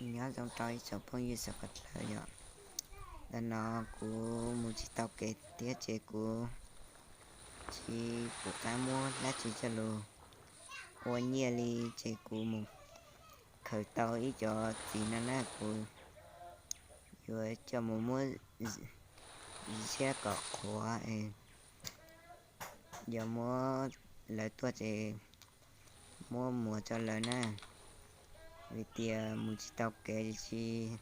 Nyob zoo rau ib tsoom phooj ywg sawv daws yom. Ntawm no kuv mus tsis tau kev thiab ces kuv tsis pom qab muab dab tsi coj los ua nyiaj li, ces kuv mus khaws tau ib co txiv no na, kuv yuav coj mus muab ziab kom qhuav, yog muab lawv tuaj ces muab muag rau lawv na, vim tias mus tsis tau kev tsis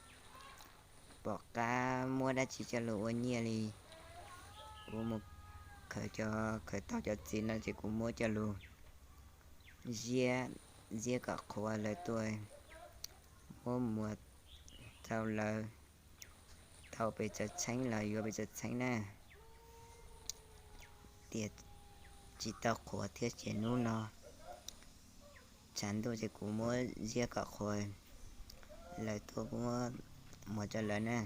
pom qab muab dab tsi coj los ua nyiaj li. Kuv mus khaws cov, khaws tau cov txiv no ces kuv muab coj los ziab, ziab kom qhuav lawv tuaj, muab muag rau lawv tau pes tsawg txheeb los yuav pes tsawg txheeb na. Tias tsis tau qhuav thiab ces hnub no tshav ntuj ces kuv muab ziab kom qhuav lawv tuaj, kuv muab muag rau lawv na.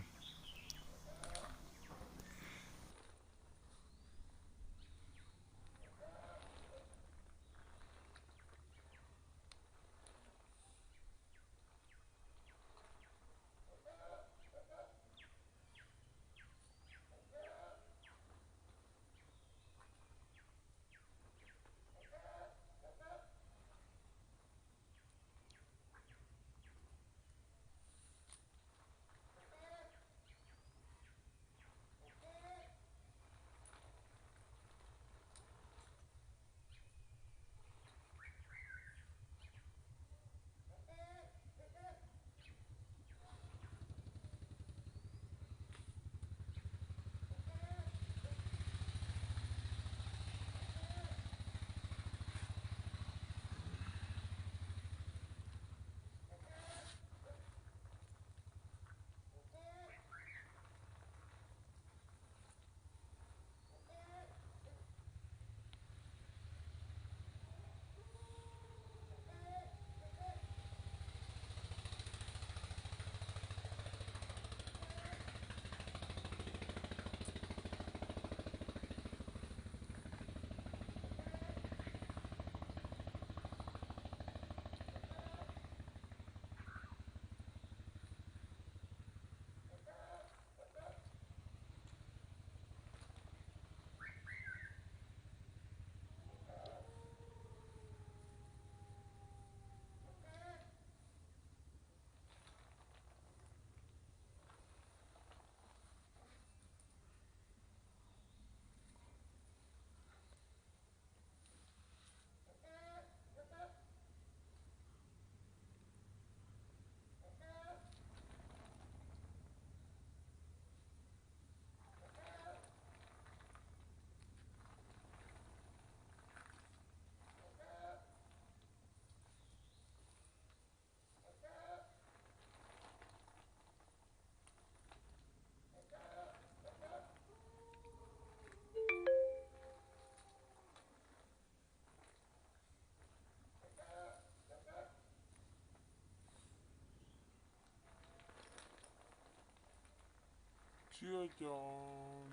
Tsiab cov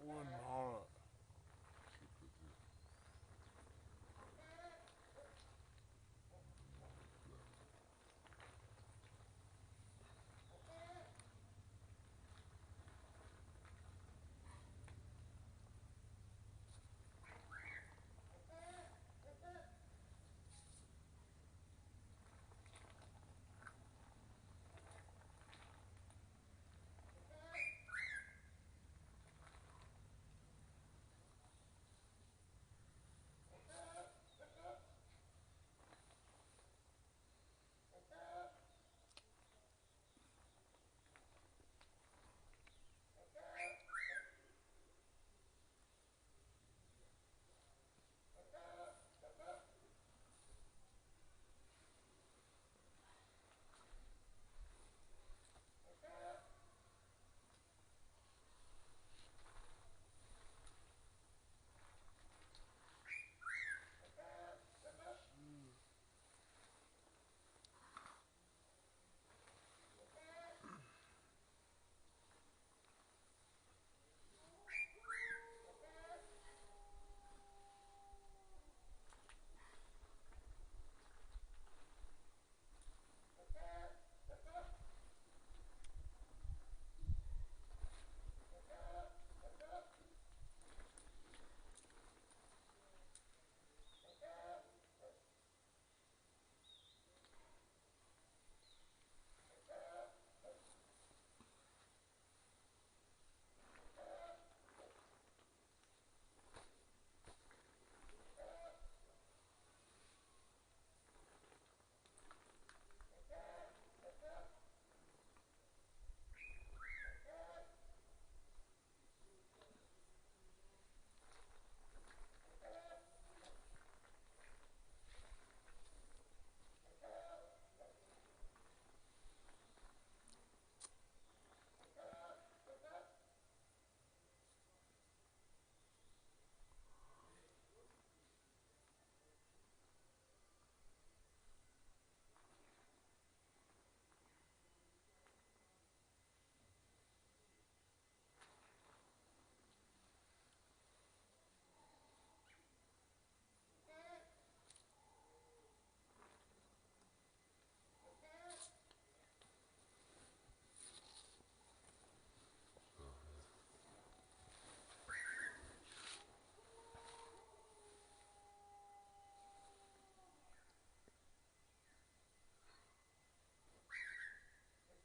ua no lawm.